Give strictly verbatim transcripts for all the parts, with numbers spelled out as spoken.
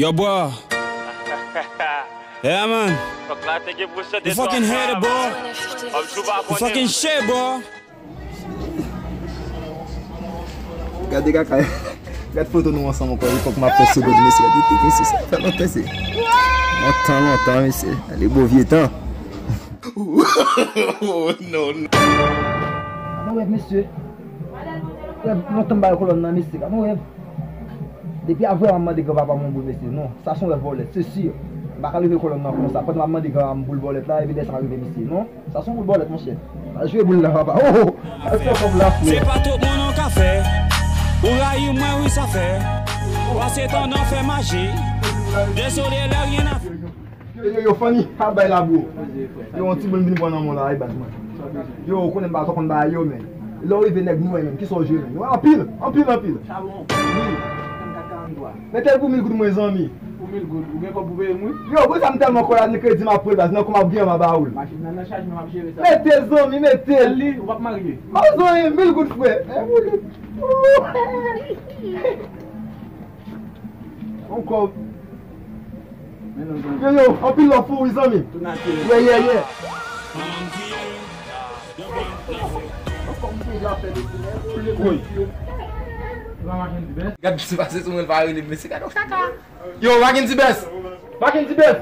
Yo, bro. Yeah, man. You fucking hater, bro. You fucking shit, bro. Gade kaka. Gad foto nou ansanm ankò, epòk m ap fè segond, mesye. Gade tèt mesye, sa fè lontan, se. Lontan, lontan, mesye. Ale bon vye tan. Oh, no, no. Gade yon rèv, mesye. Rèv, lontan m ba yo kolòn nan, mesye. Gade yon rèv. Depi avè m ap mande granpapa m yon boul, mesye. Non, sa se yon rèv bòlèt, se si. M pa ka leve kolòn nan konsa. Pandan m ap mande granpapa m boul bòlèt la, epi lè sa rive, mesye. Non, sa se yon boul bòlèt, monchè. Pa jwe boul la, papa. Oh, oh. Al fè kòb la, frè. Se pa tout moun ou ka fè. Ou rayi mwen, wi, sa fè. Pase tan nan fè maji. Désolé, lè rien à faire. Yo, yo, yo, Fanny, pa bay la, bro. Yo, yon ti moun vin pran nan mwen la, ay, baz mwen. Yo, ou konnen m pa twò konn bagay yo, men. Lè w rive nèg nou wè menm, kisa w jwe menm? Yo, anpil, anpil, anpil. Wi. Mete l pou mil goud mwen, zanmi. Pou mil goud, ou gen kòb pou peye m, wi. Yo, bro, sa m tèlman kòlè, ni kredi m ap pran, baz, nan kò m ap gen, m ap ba ou l. Machin nan nan chaj, men m ap jere sa. Mete l, zanmi, mete l. Li, ou p ap marye. Ba w zanmi, mil goud, frè. Eh, mil goud. Yon kòb. Yo, yo, anpil love pou ou, wi, zanmi. Yeah, yeah, yeah. Woy. Gad, si pase sou mwen, l pa rele m, mesye, gad yon kaka. Yo, Mackendy Best. Mackendy Best.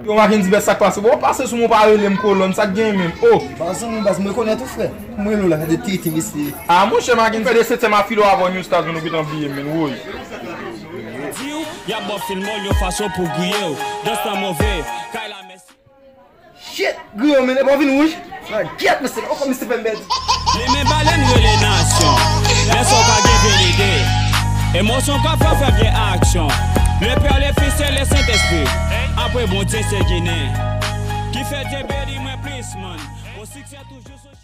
Yo, Mackendy Best, sa k pase? Bon, pase sou mwen, pa rele m kolòn, sa k genyen menm? Oh! Baz, mwen, baz, mwen rekonèt ou, frè. Mwen rele w la, gade tete, mesye. Ah, monchè, Mackendy, fè de setyèm a filo avè w, New Stars, nou gentan bliye, menm, woy. Di w, y ap ba w fil mòl yon fason pou griye w. Dans tan move, kay la mèsi. Shit, griye w, men, epi w vin wouj. Ah, gyèt, mesye, ankò misye fè m pèdi. Li men balèn rele nasyon. Lè sa w ka gen verite. Emosyon k ap fè w fè vye aksyon. Le Père, le Fils et le Saint-Esprit. Apre Bondye se Ginen. Ki fè Dye beni mwen plis, man. Bon siksè toujou sou